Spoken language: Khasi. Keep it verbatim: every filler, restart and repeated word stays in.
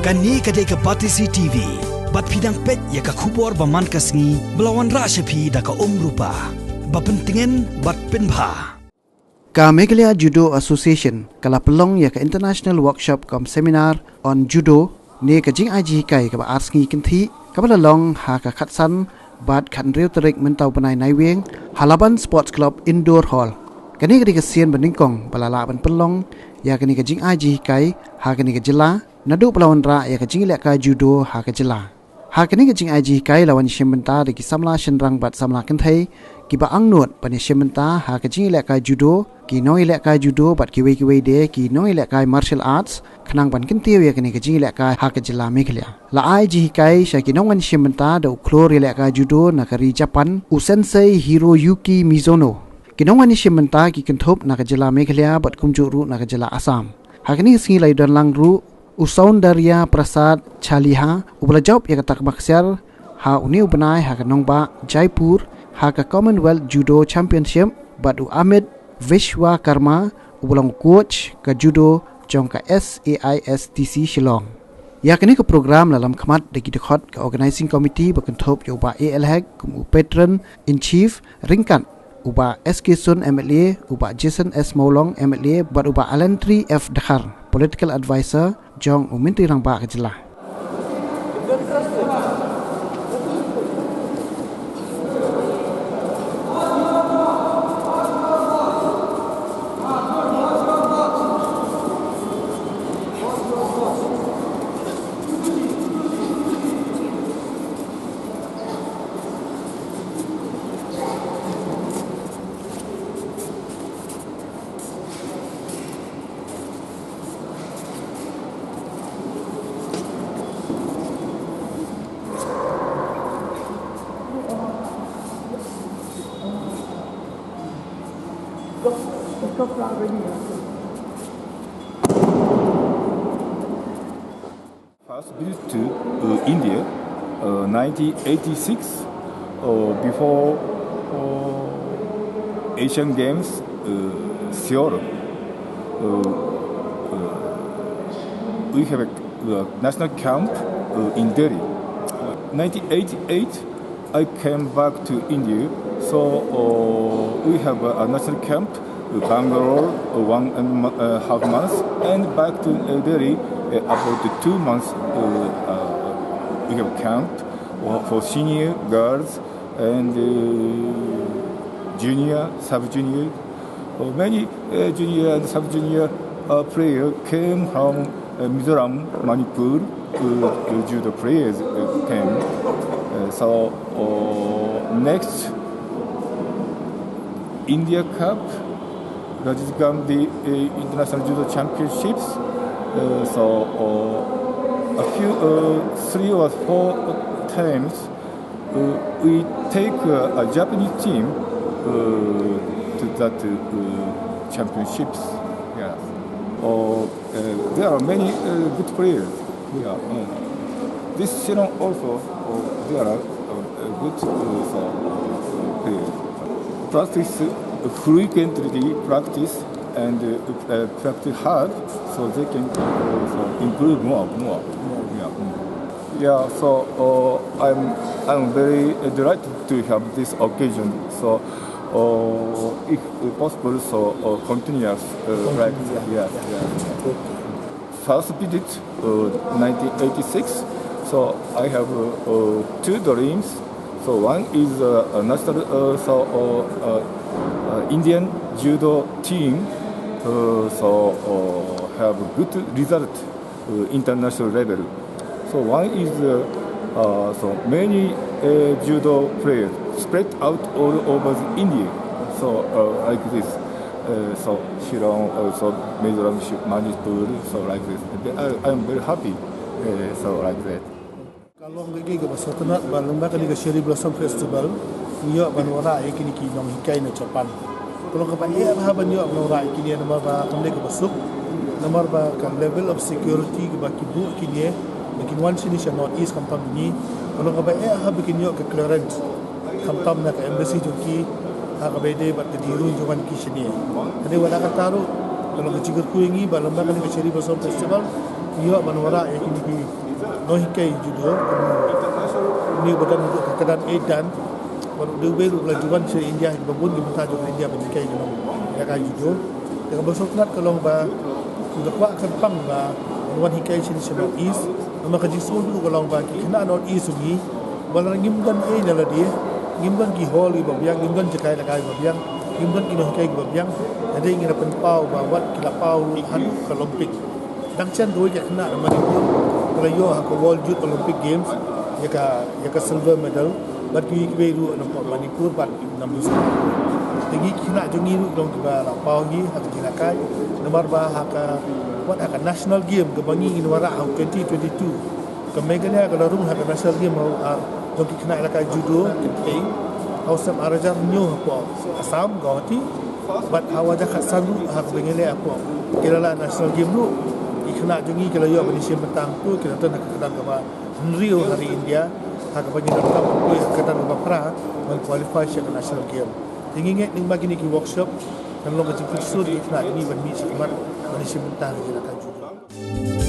Kane ka dei ka Batesi T V. Bad phi dang peit ïa ka khubor ba man ka sngi ba la wanrah sha phi da ka Umrupa. Ba pyntngen bad pynbha. Ka Meghalaya Judo Association ka la pynlong ïa ka International Workshop cum Seminar on Judo ne ka jingai jinghikai kaba ar sngi kynthih kaba la long ha ka khatsan bad khathynriew tarik mynta u bnai Naiwieng ha Laban Sports Club Indoor Hall. Kane ka dei ka sien ba nyngkong ba la lah ban pynlong ïa kane ka jingai jinghikai ha kane ka jylla naduh ba la wanrah ïa ka jingïalehkai judo ha ka jylla. Ha kane ka jingai jinghikai la wan ïashim bynta da ki samla shynrang bad samla kynthei kiba angnud ban ïashim bynta ha ka jingïalehkai judo, ki nongïalehkai judo bad kiwei kiwei de ki nongïalehkai martial arts khnang ban kyntiew ïa kane ka jingïalehkai ha ka jylla Meghalaya. La ai jinghikai sha ki nongwan ïashim bynta da u khlur ïalehkai judo na ka ri Japan, u Sensei Hiroyuki Mizono. Ki nongwan ïashim bynta ki kynthup na ka jylla Meghalaya bad kumjuh ruh na ka jylla Assam. Ha kane ka sngi la ïadonlang ruh u Soundarya Prasad Chaliha, uba la jop ïa ka takma ksiar ha une u bnai ha ka nongbah Jaipur ha ka Commonwealth Judo Championship, bad u Amit Vishwakarma, uba long coach ka judo jong ka S A I S T C Shillong. Ïa kane ka program la lam khmat da ki dkhot ka Organizing Committee ba kynthup ïa u Bah A L Hek kum u Patron in Chief, ryngkat u Bah S K Sun M L A, u Bah Jason S Mawlong M L A bad u Bah Alantri F Dkhar, Political Advisor jong u Myntri Rangbah ka jylla. First visit to uh, India, uh, nineteen eighty-six, uh, before uh, Asian Games, uh, Seoul. Uh, uh, we have a uh, national camp uh, in Delhi. nineteen eighty-eight, I came back to India, so uh, we have a, a national camp, uh, Bangalore, uh, one and mo- uh, half months, and back to uh, Delhi uh, about two months. Uh, uh, we have camp for, for senior girls and uh, junior, sub-junior. Uh, many uh, junior and sub-junior uh, player came from uh, Mizoram, Manipur, uh, uh, judo players uh, came. Uh, so uh, next India Cup, Rajiv Gandhi uh, International Judo Championships. Uh, so uh, a few, uh, three or four times, uh, we take uh, a Japanese team uh, to that uh, championships. Yeah. Or uh, there are many uh, good players. Yeah. Mm. This Shillong also uh, there are uh, uh, good uh, so, uh, players. Practice uh, frequently practice and uh, uh, practice hard, so they can uh, so improve more, more. Yeah. Mm. Yeah, so uh, I'm I'm very uh, delighted to have this occasion. So uh, if uh, possible, so uh, continuous uh, practice. Yes, yes. First visit uh, nineteen eighty-six. So I have uh, uh, two dreams. So one is uh, a national uh, so uh, uh, uh, Indian judo team uh, so uh, have good result uh, international level. So one is uh, uh, so many uh, judo players spread out all over the India. So uh, like this. Uh, so Shillong, uh, so Mizoram, Shi- Manipur, so like this. I, I'm very happy. Uh, so like that. Ka long ka ki kaba sngewtynnat ba lyngba kane ka Cherry Blossom Festival ngi ïoh ban wanrah ïa kine ki nonghikai na Japan. Ka long kaba eh bha ban ïoh ban wanrah ïa kine namar ba kam dei kaba suk, namar ba ka level of security kaba ki buh kine ba kin wan shane sha North East khamtam ngi, ka long kaba eh bha ba kin ïoh ka clearance. Khamtam na ka embassy jong ki ha kaba ïadei bad ka jingïaroh jong ki shane. Hynrei wat la katta ruh ka long ka jingkyrkhu ïa ngi ba lem bad kane ka Cherry Blossom Festival Ïoh ban wanrah ïa kine ki nonghikai judo, kum une ba don haduh ka kyrdan eight dan, bad u dei uwei ruh ba la ju wan sha India, ha kiba bun ki bynta jong ka India ban hikai ki nong ïalehkai judo. Te kaba sngewtynnat ka long ba u da kwah kyrpang ba un wan hikai shane sha North East, namar ka jingsngew ruh ka long ba ki khynnah North East jong ngi, ba lada ngim don ei na lade, ngim don ki hall kiba biang, ngim don jaka ïalehkai kiba biang, ngim don ki nonghikai kiba biang, hynrei ngi da pynpaw ba wat ki la paw ruh haduh ka Olympic. Dang shen kawei ka khynnah na Manipur ka la ïoh ha ka World Youth Olympic Games ïa ka, ïa ka silver medal, bad kiwei kiwei ruh na Manipur bad na Mizoram. Te ngi ki khynnah jong ngi ruh ki long kiba la paw hi ha ka jingïalehkai, namar ba ha ka, wat ha ka national game kaba ngi ngin wanrah ha u twenty twenty-two, ka Meghalaya ka la rung ha ka national game ha u ar jong ki khynnah ïalehkai judo kynthei ha u snem ar hajar hynñiew hapoh Assam, Guwahati, bad ha u ar hajar khatsan ruh ha ka Meghalaya hapoh Kerala national game ruh. Ki khynnah jong ngi ki la ïoh ban ïashim bynta hangto, ki la don ha ka kyrdan kaba hynriew ha ri India, ha kaba ngi donkam ban poi ha ka kyrdan kaba phra ban qualify sha ka national game. Te ngi ngeit lyngba kine ki workshop kan long ka jingpynsur ïa ki khynnah jong ngi ban mih shakhmat ban ïashim bynta ha ka jingïalehkai judo.